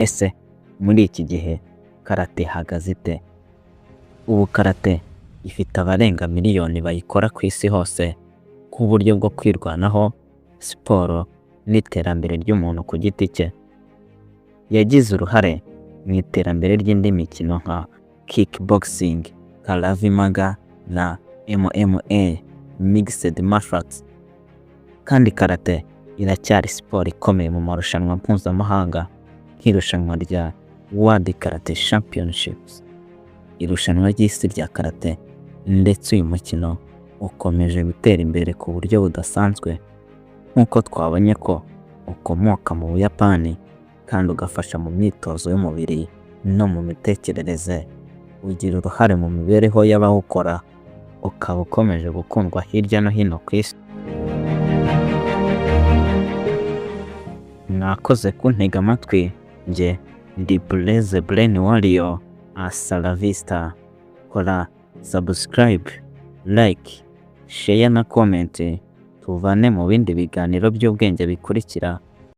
Ese muri iki gihe karate ihagaze ite? Ubu karate ifite abarenga miliyoni bayikora ku isi hose nk'uburyo bwo kwirwanaho, siporo n'iterambere ry'umuntu ku giti cye. Yagize uruhare mu iterambere ry'indi mikino nka kickboxing, Krav Maga na MMA (Mixed Martial Arts). Kandi karate iracyari siporo ikomeye mu marushanwa mpuzamahanga nk'irushanwa rya World Karate Championships, irushanwa ry'isi rya karate, ndetse uyu mukino ukomeje gutera imbere ku buryo budasanzwe nk'uko twabonye ko ukomoka mu Buyapani kandi ugafasha mu myitozo y'umubiri no mu mitekerereze, ugira uruhare mu mibereho y'abawukora, ukaba ukomeje gukundwa hirya no hino ku isi. Mwakoze kuntega amatwi, njye ndi Blaise Brain Warrior, hasta la vista. Kora subscribe, like, share na comment, tuvane mu bindi biganiro by'ubwenge bikurikira.